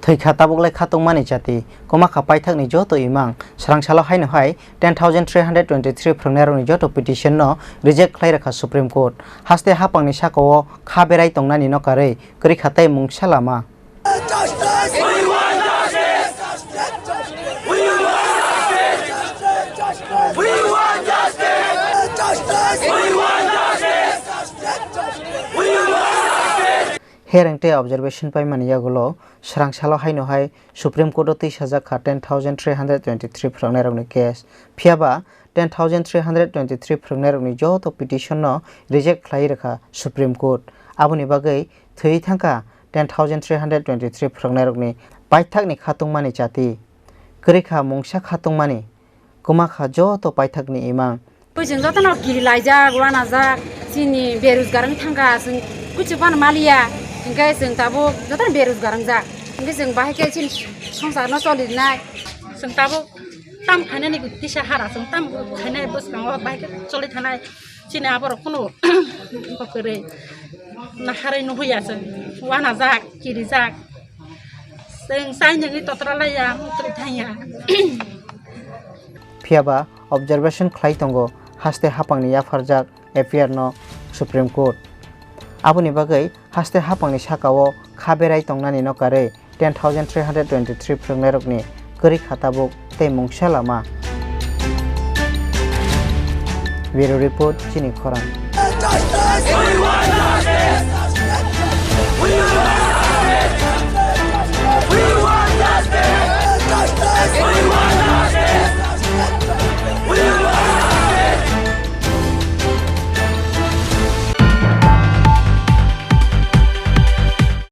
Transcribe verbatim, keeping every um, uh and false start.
Thwikha tabuk lai khatungmani jati, kwmakha paithakni joto imang, swrangsalo haino hai ten thousand three hundred twenty-three phwrwngnairokni joto petition no reject khlai rwkha Supreme Court. Haste hapangni sakao kha berai tongnani no karwi kwrwikha tei mungsa lama. Hereng tei observation paimani yagulo swrangsalo haino hai Supreme Court o twi sajak kha ten thousand three hundred twenty-three phwrwngnairokni case. Phiya ba ten thousand three hundred twenty-three phwrwngnairokni joto petition no reject khlai rwkha Supreme Court. Aboni bagwi thwiwi thangkha ten thousand three hundred twenty-three phwrwngnairokni paithakni khatungmani jati. Kwrwikha mungsa khatungmani, kwmakha joto paithakni imang. Tei chwng jotono kiri laijak, uanajak, chini berojgar wng thangkha, chwng kuchuk phano maliya, hwnkhe chwng tabuk jotono berojgar wngjak, hwnkhe chwng bahai khe chini songsarno choli rwnai. Chwng tabuk tam khainani tisa hara, chwng tam khainai bwskango bahai khe choli thanai, chini aborok kunu kwrwi naharwi nuhuya chwng, uanajak, kirijak. Chwng chainani totra laiya, muktrwi thangya. Phiya ba observation khlai tongo haste hapangni yapharjak F I R no Supreme Court. Aboni bagwi haste hapangni sakao kha berai tongnani no karwi ten thousand three hundred twenty-three phwrwngnairokni kwrwi kha tabuk tei mungsa lama. Bureau Report, Chini Khorang.